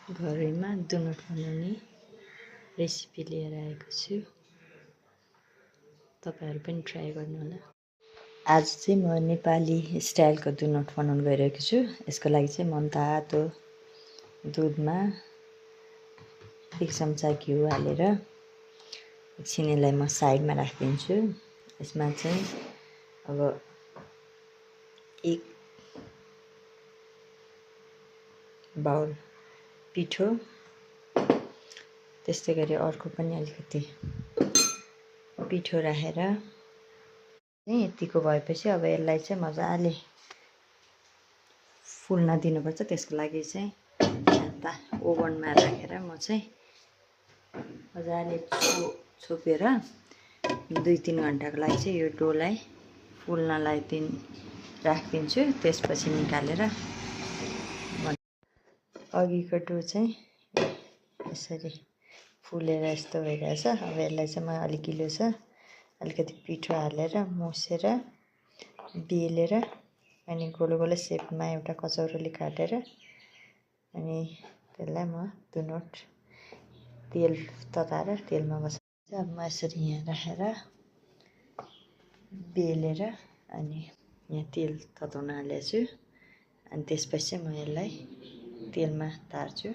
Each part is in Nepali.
घरैमा दुनोट बनाउने रेसिपी लिएर आएको छु। तपाईहरु पनि ट्राई गर्नु होला। आज चाहिँ म नेपाली स्टाइलको दुनोट बनाउन गइरहेको छु। यसको लागि चाहिँ म तातो दुधमा 1 चम्चा घिउ हालेर एकछिन यसलाई म साइडमा राखिदिन्छु। यसमा चाहिँ अब 1 बाउल पिठो, त्यस्तै गरी अर्को पनि अलिकति पिठो राखेर यतिको भएपछि अब यसलाई चाहिँ मजाले फुल्न दिनुपर्छ। त्यसको लागि चाहिँ ओभनमा राखेर म चाहिँ मजाले छोपेर 2-3 घण्टाको लागि चाहिँ यो डोलाई फुल्नलाई राखिदिन्छु। त्यसपछि निकालेर अघिको डो चाहिँ यसरी फुलेर यस्तो भइरहेछ। अब यसलाई चाहिँ म अलिक गिलो छ अलिकति पिठो हालेर मुसेर बेलेर अनि गोलो गोलो शेपमा एउटा कचौरोले काटेर अनि त्यसलाई म दुनोट तेल तताएर तेलमा बसाल्छु। अब म यसरी यहाँ राखेर बेलेर अनि यहाँ तेल तताउन हालेको छु। अनि त्यसपछि म यसलाई तेलमा तार्छु।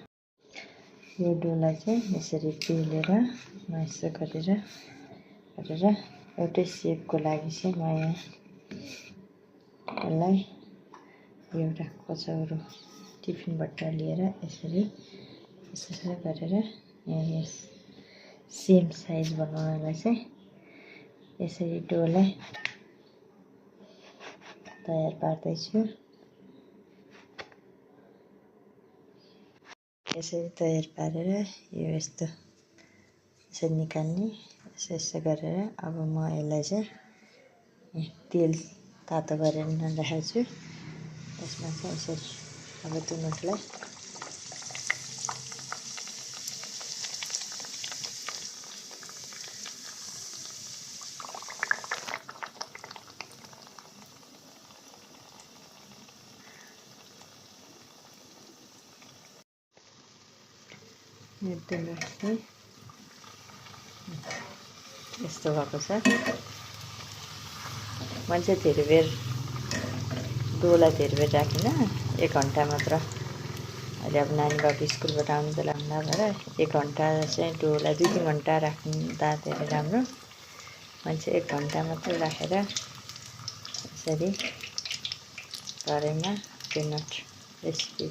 यो डोलाई चाहिँ यसरी बेलेर म यसो गरेर एउटै शेपको लागि चाहिँ म यहाँ यसलाई एउटा कचौरो टिफिन बट्टा लिएर यसरी गरेर यहाँ सेम साइज बनाउनलाई चाहिँ यसरी डोलाई तयार पार्दैछु। यसरी तयार पारेर यो यस्तो यसरी निकाल्ने यसो गरेर अब म यसलाई चाहिँ तेल तातो गरेर राखेको छु। यसमा चाहिँ यसरी अब दुनोटलाई दुनोट चाहिँ यस्तो भएको छ। मैले चाहिँ धेरै बेर डोलाई धेरै बेर राखिनँ, 1 घण्टा मात्र। अहिले अब नानी बाबु स्कुलबाट आउने बेला हुँदा भएर 1 घण्टा चाहिँ डोलाई 2-3 घण्टा राख्दा धेरै राम्रो। मैले चाहिँ 1 घण्टा मात्र राखेर यसरी कराईमा दुनोट रेसिपी